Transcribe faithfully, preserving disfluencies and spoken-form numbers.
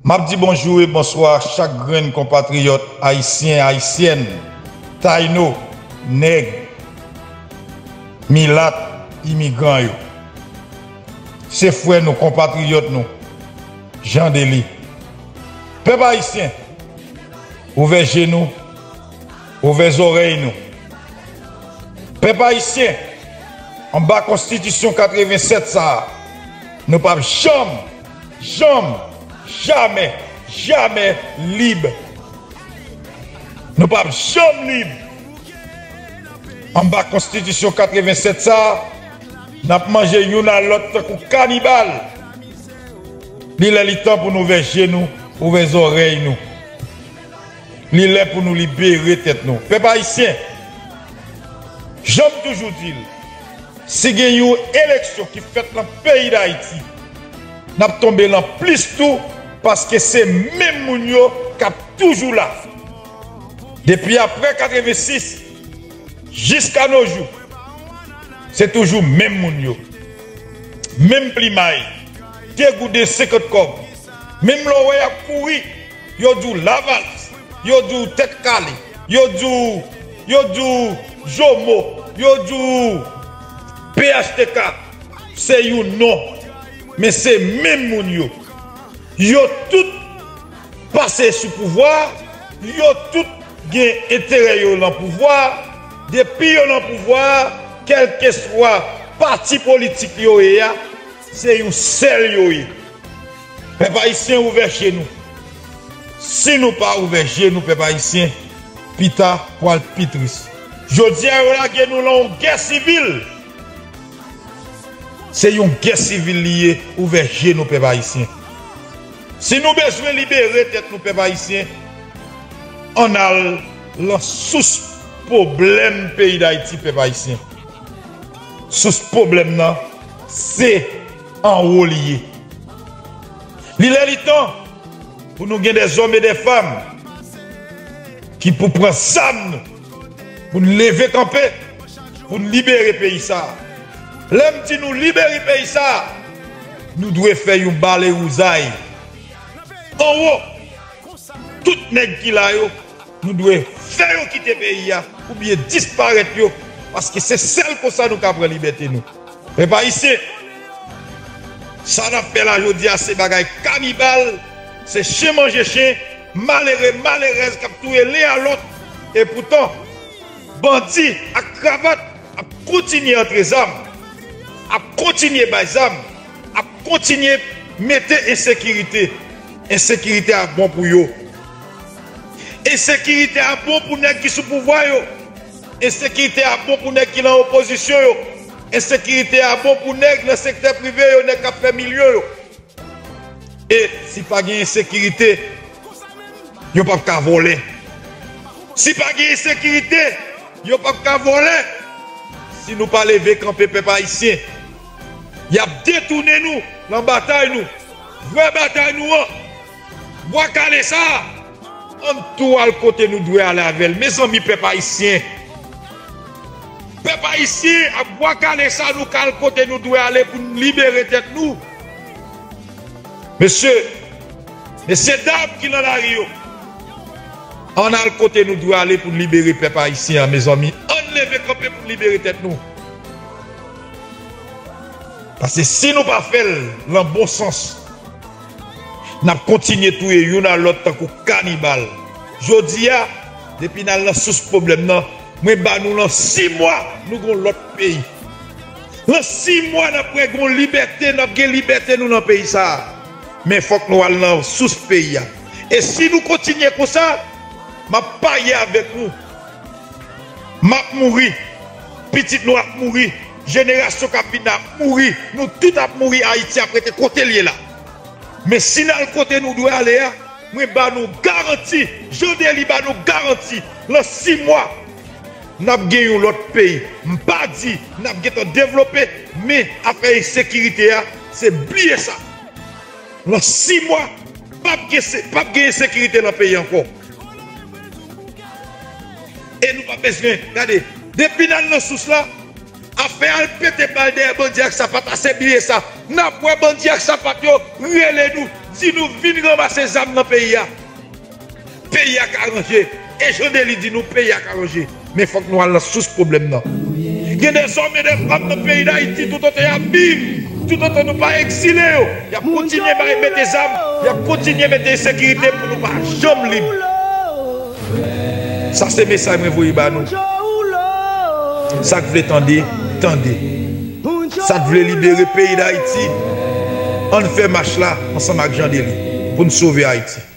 M ap di bonjou e bonswa chak grenn konpatriyòt ayisyen, ayisyèn, tayno, nèg, milat, imigran yo. Se frè nou, konpatriyòt nou, Jean Dely. Pèp ayisyen, ouvè je nou, ouvè zòrèy nou. Pèp ayisyen, anba konstitisyon katrevennsèt sa a, nou p ap janm, janm, jamè, jamè lib. Nou p ap janm lib. Anba konstitisyon katrevennsèt sa a, n ap manje youn a lòt tankou kanibal. Li lè li tan pou nou ouvè je nou, ouvè zòrèy nou. Li lè pou nou libere tèt nou. Pèp ayisyen, jan m toujou di l, si gen yon eleksyon ki fèt nan peyi Dayiti, n ap tonbe nan plis tou, paske se menm moun yo k ap toujou la. Depi apre katrevensis, jiska no jou, se toujou menm moun yo. Menm plimay, de gouden senkant kòb. Menm lè w wè y ap kouri, yo di w Lavalas, yo di w Tèt Kale, yo di w, yo di w Jomo, yo di w P H T K. Se yon non, men se menm moun yo. Yo tout pase sou pouvwa a, yo tout gen enterè yo nan pouvwa a. Depi yo nan pouvwa a, kèlkeswa pati politik yo ye a, se yon sèl yo ye. Pèp ayisyen, ouvè je nou. Si nou pa ouvè je nou, pèp ayisyen, pita pwal pi tris. Jodi a, yo lage nou nan yon gè sivil. Se yon gè sivil li ye, ouvè je nou, pèp ayisyen. Si nou bezwen libere tèt nou, pèp ayisyen, ann al lan sous pwoblèm peyi Dayiti, pèp ayisyen. Sous pwoblèm nan, se anwo li ye. Li lè li tan pou nou gen dèzòm e dèfanm ki pou pran zam nou, pou n leve kanpe, pou n libere peyi sa a. Lè m di nou libere peyi sa a, nou dwe fè yon bale wouzay. Anwo, tout nèg ki la yo, nou dwe fè yo kite peyi a, oubyen disparèt yo, paske se sèl konsa nou ka pran libète nou. Pèp ayisyen, sa n ap fè la jodi a, se bagay kanibal, se chen manje chen, malere, malerèz k ap touye len a lòt. Epoutan, bandi ak kravat ap kontinye antre zam, ap kontinye bay zam, ap kontinye mete ensekirite. Ensekirite a bon pou yo. Ensekirite a bon pou nèg ki sou pouvwa yo. Ensekirite a bon pou nèg ki nan opozisyon yo. Ensekirite a bon pou nèg nan sektè prive yo, nèg k ap fè milyon yo. E si pa gen ensekirite, yo p ap ka vòlè. Si pa gen ensekirite, yo p ap ka vòlè. Si nou pa leve kanpe, pèp ayisyen, y ap detounen nou nan batay nou. Vrè batay nou an, bwa kale sa a, ann tou al kote nou dwe ale avè l. Mezanmi, pèp ayisyen, pèp ayisyen, ak bwa kale sa a, nou ka al kote nou dwe ale pou n libere tèt nou. Mesye, mesye dam ki nan lari yo, ann al kote nou dwe ale pou n libere pèp ayisyen an, mezanmi. Ann leve kanpe pou n libere tèt nou. Paske si nou pa fè l lan bon sans, n ap kontinye touye youn a lòt tankou kanibal. Jodi a, depi n al nan sous pwoblèm nan, mwen ba nou lan sis mwa, nou gon lòt peyi. Lan sis mwa, n ap wè gon libète, n ap gen libète nou lan peyi sa a. Men fòk nou al nan sous peyi a. E si nou kontinye konsa, m ap parye avèk nou. M ap mouri. Pitit nou ap mouri. Jenerasyon k ap vini ap mouri. Nou tout ap mouri. Ayiti ap rete kote l ye la. Men si n al kote nou dwe ale a, mwen ba nou garanti, Jean Dely ba nou garanti, lan sis mwa, n ap gen yon lòt peyi. M pa di n ap gentan devlope, men afè ensekirite a, se bliye sa. Lan sis mwa, p ap gen se-, p ap gen ensekirite lan peyi ankò. E nou pa bezwen, gade, depi n al nan sous la, afè al pete bal dèyè bandi ak sapat la, se bliye sa. N ap wè bandi ak sapat yo rele nou, Si nou vin ranmase zam nan peyi a, peyi a ka ranje. E Jan Deli di nou peyi a ka ranje. Men fòk nou al nan sous pwoblèm nan. Gen dèzòm e dèfanm nan peyi Dayiti toutotan y ap viv, toutotan nou pa egzile yo. Y ap kontinye bay mete zam, y ap kontinye mete ensekirite pou nou pa janm lib. Sa se mesaj mwen voye ba nou. Sa k vle tande, tande. Sa k vle libere peyi Dayiti, ann fè mach la ansanm ak Jan Deli pou n sove Ayiti.